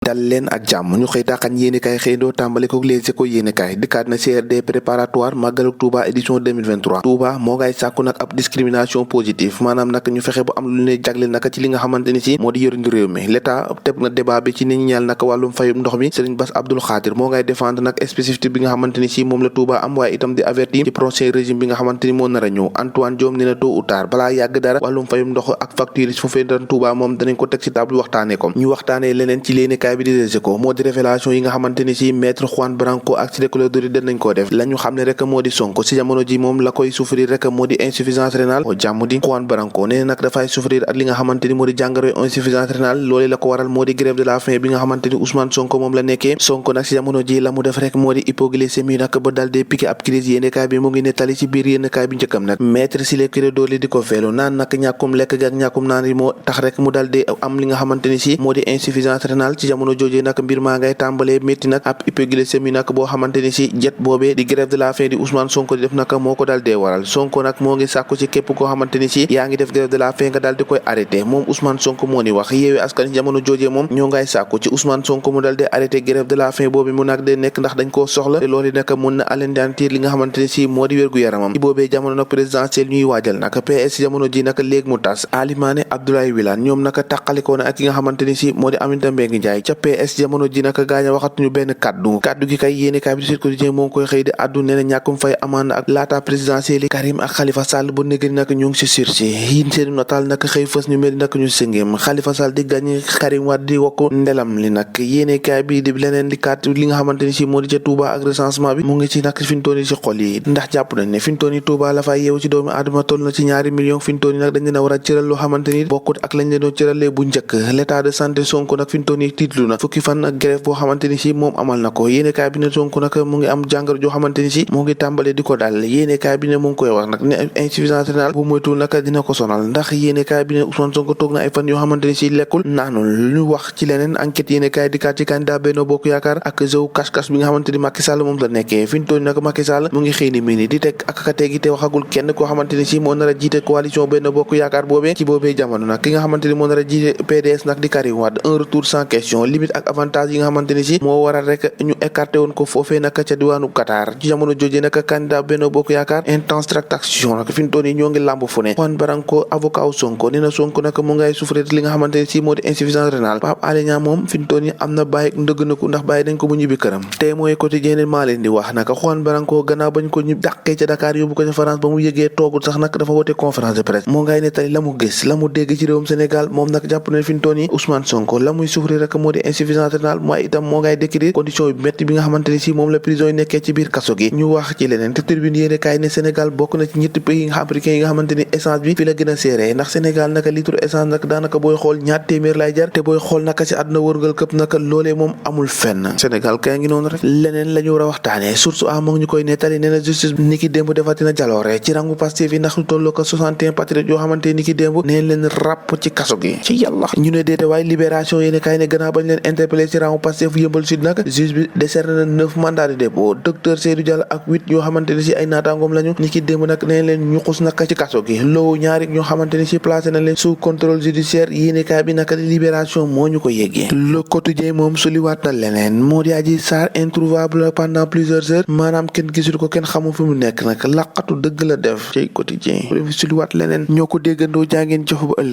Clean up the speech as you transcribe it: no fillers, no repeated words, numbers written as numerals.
dal leen ak jàmm ñu xëy taaxañ yéenekaay xëy doo tàmbale ko Les Échos yéenekaay dikkaat na CRD préparatoire màggalug Touba édition 2023 Touba moo ngay sàkku nag ab discrimination positive maanaam nag ñu fexe bu am lu ne jagle naka ci li nga xamante ni si moo di yorin réew mi l'état teb na débat bi ci ni ñeel nag wàllum fayum ndox mi Serigne Bass Abdoul Khadir moo ngay défendre nag spécificité bi nga xamante ni si moom la Touba am waaye itam di avertir ci prochain régime bi nga xamante ni moo nar a ñëw Antoine Diome nee na tôt ou tard balaa yàgg dara wàllum fayum ndox ak facture yi foofee dan Touba moom danañ ko teg ci table waxtaane ko ñu waxtaane leneen ci yéenekaay bi di Les Échos moo di révélation yi nga xamante ni si maître Juan Branco ak Ciré Clédor Ly danañ koo def la ñu xam ne rek moo di Sonko si jamono ji moom la koy souffrir rek moo di insuffisance rénale o jàmm di Juan Branco nee na nag dafay souffrir ak li nga xamante ni moo di jàngoro insuffisance rénale loolee la ko waral moo di grève de la faim bi nga xamante ni Ousmane Sonko moom la nekkee Sonko nag si jamono ji la mu def rek moo di hypoglycémie nag ba dal dee piqué ab crise yéenekaay bi mu ngi nettali ci biir yéenekaay bi njëkkam nag maître Ciré Clédor Ly di ko feelu naan nag ñàkkum lekk gi ak ñàkkum naan yi moo tax rek mu dal dee am li nga xamante ni si moo di insuffisance rénale ci jamono joojee nag mbir maa ngay tàmbalee métti nag ab hypoglycémie nag boo xamante ni si jet boobee di grève de la faim di Ousmane Sonko di def nag moo ko dal dee waral Sonko nag moo ngi sàkku ci képp koo xamante ni si yaa ngi def grève de la faim nga dal di koy arrêté moom Ousmane Sonko moo ni wax Yewwi Askan Wi jamono joojee moom ñoo ngay sàkku ci Ousmane Sonko mu dal di arrêté grève de la faim boobu mu nag dee nekk ndax dañ koo soxla te loolu nag mun na alendantir li nga xamante ni si moo di wérgu yaramam ci boobee jamono nag présidentielle ñuy waajal nag PS jamono ji nag léegi mu tas Alimane Abdoulaye Wilane ñoom nag tàqalikoo na ak ki nga xamante ni si moo di Aminata Mbengue Ndiaye ca PS jamono ji nag gaaña waxatuñu benn kaddu gi kay yéenekaay bi di Sud Quotidien moo ngi koy xëy di addu nee na ñàkkum fay amande ak laata présidentielle Karim ak Khalifa Sall bu nekk nag ñu ngi si sursis yi seen nataal nag xëy fës ñu mel nag ñu sëngéem Khalifa Sall di gàññi Karim Wade di wokk ndelam li nag yéenekaay bi di leneen di kat li nga xamante ni si moo di ca Touba ak recensement bi mu ngi ci nag fintoon yi si xol yi ndax jàpp nañ ne fintoon yi Touba la fay yeewu ci doomu aadama toll na ci 2 millions fintoon yi nag dañ leen a war a cëral loo xamante ni bokkut ak lañ leen doon cëralee bu njëkk l'état de santé Sonko nag fintoon yi tiitlu na fukki fan ak grève boo xamante ni si moom amal na ko yéenekaay bi ne Sonko nag mu ngi am jàngoro joo xamante ni si mu ngi tàmbalee di ko dal yéenekaay bi ne mu ngi koy wax nag ne insuffisance rénale bu moytuwul nag dina ko sonal ndax yéenekaay bi ne Ousmane Sonko toog na ay fan yoo xamante ni si lekkul naanul ñu wax ci leneen enquête yéenekaay di kat ci candidat Benno Bokk Yaakaar ak jëw kas-kas bi nga xamante ni Macky Sall moom la nekkee fi ñu toll nag Macky Sall mu ngi xëy ni mii ni di teg ak ka tegi te waxagul kenn koo xamante ni si moo nar a jiite coalition Benno Bokk Yaakaar boobee ci boobee jamono nag ki nga xamante ni moo nar a jiite PDS nag di Karim Wade un retour sans question limite ak avantage yi nga xamante ni si moo waral rek ñu écarté woon ko foofee nag ca diwaanu Qatar ci jamono jooje nag candidat Benno Bokk Yaakaar intense tractation nag fi ñu toll nii ñoo ngi làmb fu ne Juan Branco avocat wu Sonko nee na Sonko nag mu ngay souffrir li nga xamante ni si moo di insuffisance rénale Pape Alé Niang moom fi ñu toll nii am na bàyyi ndëgg na ko ndax bàyyi dañ ko mu ñibbi këram te mooy quotidien maa leen di wax nag Juan Branco gannaaw bañ ko ñu dàqee ca Dakar yóbbu ko ca France ba mu yëgee toogul sax nag dafa woote conférence de presse moo ngay nettali la mu gis la mu dégg ci réewum Sénégal moom nag jàpp na fi ñu toll nii Ousmane Sonko la muy souffrir rek moo di insuffisance rénale mooy itam moo ngay décrire condition yu métti bi nga xamante ni si moom la prison yi nekkee ci biir kaso gi ñu wax ci leneen te Tribune yéenekaay ne Sénégal bokk na ci ñetti pays africains yi nga xamante ni essence bi fi la gën a seere ndax Sénégal naka litre essence nag daanaka booy xool ñaar téeméer lay jar te booy xool naka ci àdduna wërngal këpp naka loolee moom amul fenn Sénégal kay ngi noonu rek leneen la ñu war a waxtaane source a moo ngi ñu koy nettali nee na justice niki démb defatina jaloore ci rangu Pastef yi ndax lu tolloo ko 61 patriotes yoo xamante niki démb neen leen ràpp ci kaso gi ci yàlla ñu ne déete waaye libération yéenekaay ne gannaaw bañ leen interpellé ci rangu Pastef yëmbal sud nag juge bi décerné na 9 mandats de dépôt docteur Seydou Diallo ak 8 yoo xamante ni si ay naataangoom lañu niki démb nag neen leen ñu xus naka ci kaso gi loowu ñaari ñoo xamante ni si placé na leen sous contrôle judiciaire yéenekaay bi naka libération moo ñu ko yeggee le quotidien moom suliwaat na leneen moo di Adji Sarr introuvable pendant plusieurs heures maanaam kenn gisul ko kenn xamul fi mu nekk nag laqatu dëgg la def ci quotidien suliwaat leneen ñoo ko déggandoo jàngeen jox ba ëllëg